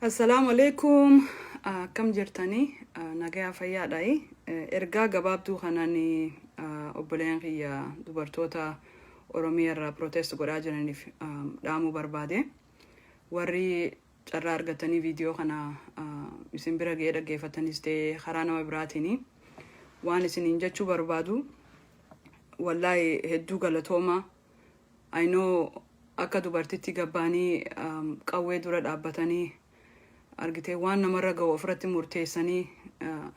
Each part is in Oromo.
Assalaamu alaikum. Akkam jirtanii? Nagayaa fayyaadha. Ergaa gabaabduu kanaan obboleeyyan kiyya dubartoota Oromiyaa irraa protest godhaa jiraniif dhaamuu barbaade. Warri carraa argatanii viidiyoo kana isin bira ga'ee dhaggeeffatanis ta'ee karaa nama biraatiin waan isiniin jechuu barbaadu, wallaahi hedduu galatooma. I know, akka dubartitti gabbaanii qawwee dura dhaabbatanii argitee waan namarra ga'u ofirratti murteessanii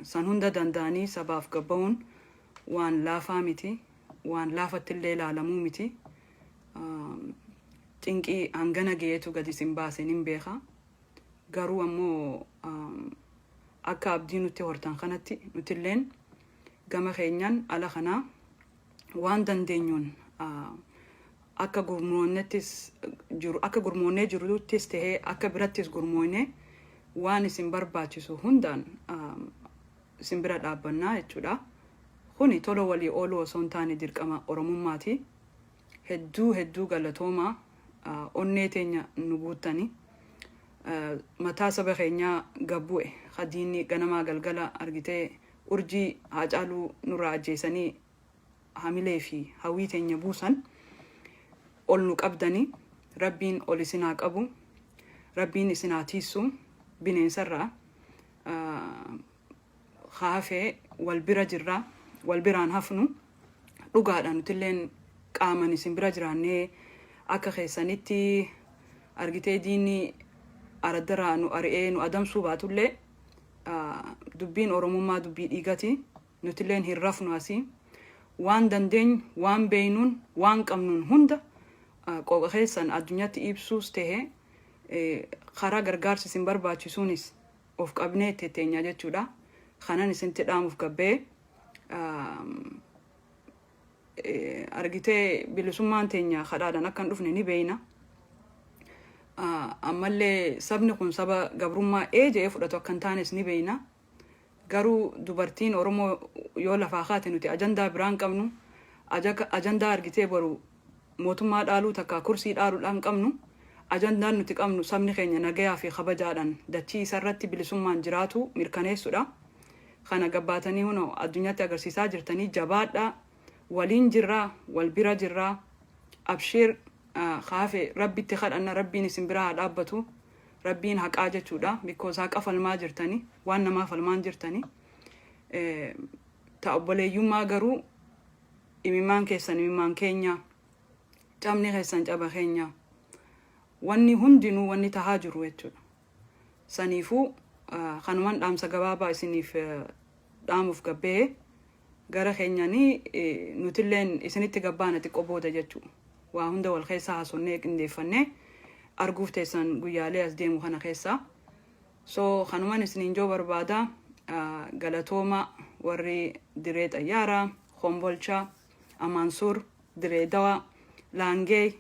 san hunda danda'anii sabaaf gabba'uun waan laafaa miti, waan laafatti illee ilaalamuu miti. Cinqii hangana ga'eetu gadi isin baase nin beeka. Garuu ammoo akka abdii nutti hortan kanatti nutilleen gama keenyaan ala kanaa waan dandeenyuun akka gurmoonnettis jiru, akka gurmoonnee jiruttis tahee akka birattis gurmoonnee waan isin barbaachisu hundaan isin bira dhaabbannaa jechuudha. Kuni tola walii ooluu osoo hin taane dirqama Oromummaati. Hedduu hedduu galatoomaa, onnee teenya nu guuttani. Mataa saba keenyaa gabbu'e hadiinni ganamaa galgala argitee urjii Haacaaluu nurraa ajjeesanii hamilee fi hawwii teenya buusan ol nu qabdani. Rabbiin ol isin haa qabu. Rabbiin isin haa tiissu. Bineensarraa haafee wal bira jirra, wal biraan hafnu. Dhugaadha, nutilleen qaaman isin bira jiraannee akka keessanitti argitee diinni araddarraa nu ari'ee nu adamsuu baatullee, dubbiin Oromummaa dubbii dhiigati. Nutilleen hin rafnu. Asii waan dandeenyu, waan beeynuun, waan qabnuun hunda qooqa keessan addunyaatti ibsuus tahe karaa gargaarsi isin barbaachisuunis of qabnee tetteenya jechuudha. Kanan isinitti dhaamuuf gabbee, argitee bilisummaan teenya kadhaadhaan akka hin dhufne ni beeyna. Ammallee sabni kun saba gabrummaa ee jedhee fudhatu akka hin taanes ni beeyna. Garuu dubartiin Oromoo yoo lafaa kaate nuti ajandaa biraan qabnu, ajandaa argitee boru mootummaa dhaaluu takka kursii dhaaluudhaan qabnu. Ajandaan nuti qabnu sabni keenya nagayaa fi kabajaadhaan dachii isarratti bilisummaan jiraatu mirkaneessudha. Kana gabbaatanii hunoo addunyaatti agarsiisaa jirtanii, jabaadhaa, waliin jirraa, wal bira jirraa, abshiir. Kaafe Rabbitti kadhanna, Rabbiin isin bira haa dhaabbatu. Rabbiin haqaa jechuudha, because haqa falmaa jirtanii, waan namaa falmaan jirtanii. Ta obboleeyyummaa garuu imimmaan keessan imimmaan keenya, cabni keessan caba keenya, wanni hundinuu wanni tahaa jiru jechuudha. Saniifuu kanuman dhaamsa gabaabaa isiniif dhaamuuf gabbee. Gara keenyanii nutilleen isinitti gabbaana xiqqoo booda jechuu, waa hunda wal keessaa haasonnee qindeeffannee arguuf teessan guyyaalee as deemu kana keessaa. So kanuman isiniin joo barbaada. Galatooma warri Diree Xayyaaraa, Kombolchaa, Amaansuur, Diree Dawaa, Laangee,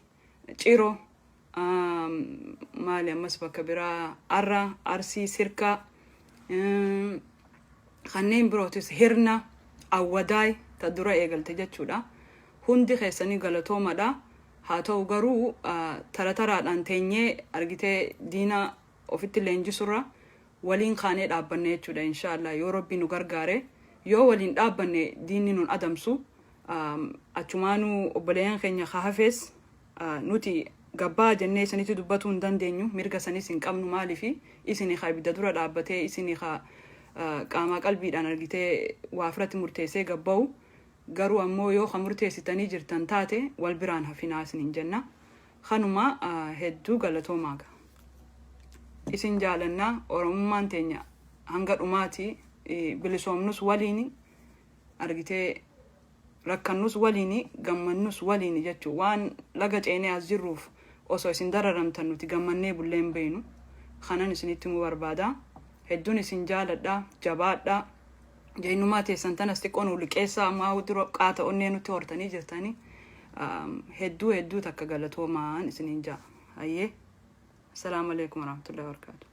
Ciro, maali ammas bakka biraa, Arra, Arsii, Sirkaa, kanneen birootis, Hirna, Awwadaay ta dura eegalte jechuudha. Hundi keessanii galatoomadha. Haa ta'u garuu tara taraadhaan teenyee argitee diina ofitti leenjisurra waliin kaanee dhaabbanne jechuudha. Inshaallah, yoo Rabbi nu gargaare, yoo waliin dhaabbanne diinni nun adamsu. Achumaanuu obboleeyyan keenya ka hafees nuti gabbaa jennee isinitti dubbatuu hin dandeenyu, mirga sanis hin qabnu. Maaliifi isini ka ibidda dura dhaabbatee, isini ka qaamaa qalbiidhaan argitee waa ofirratti murteessee gabba'u. Garuu ammoo yoo ka murteessitanii jirtan taate wal biraan hafinaa isinin jenna. Kanuma, hedduu galatoomaa. Isin jaalannaa. Oromummaan teenya hanga dhumaati. Bilisoomnus waliini, argitee rakkannus waliini, gammannus waliini jechuu. Waan laga ceenee as jirruuf osoo isin dararamtan nuti gammannee bullee hin beeynu. Kanan isinitti himuu barbaada. Hedduun isin jaaladha, jabaadha. Jeenyummaa teessan tanas xiqqoo nu liqeessaa. Ammaa dura qaata onnee nutti hortanii jirtanii. Hedduu hedduu takka galatoomaan isiniin ja'a. Hayyee, assalaamu alaikum warahmatullahi wabarakatuh.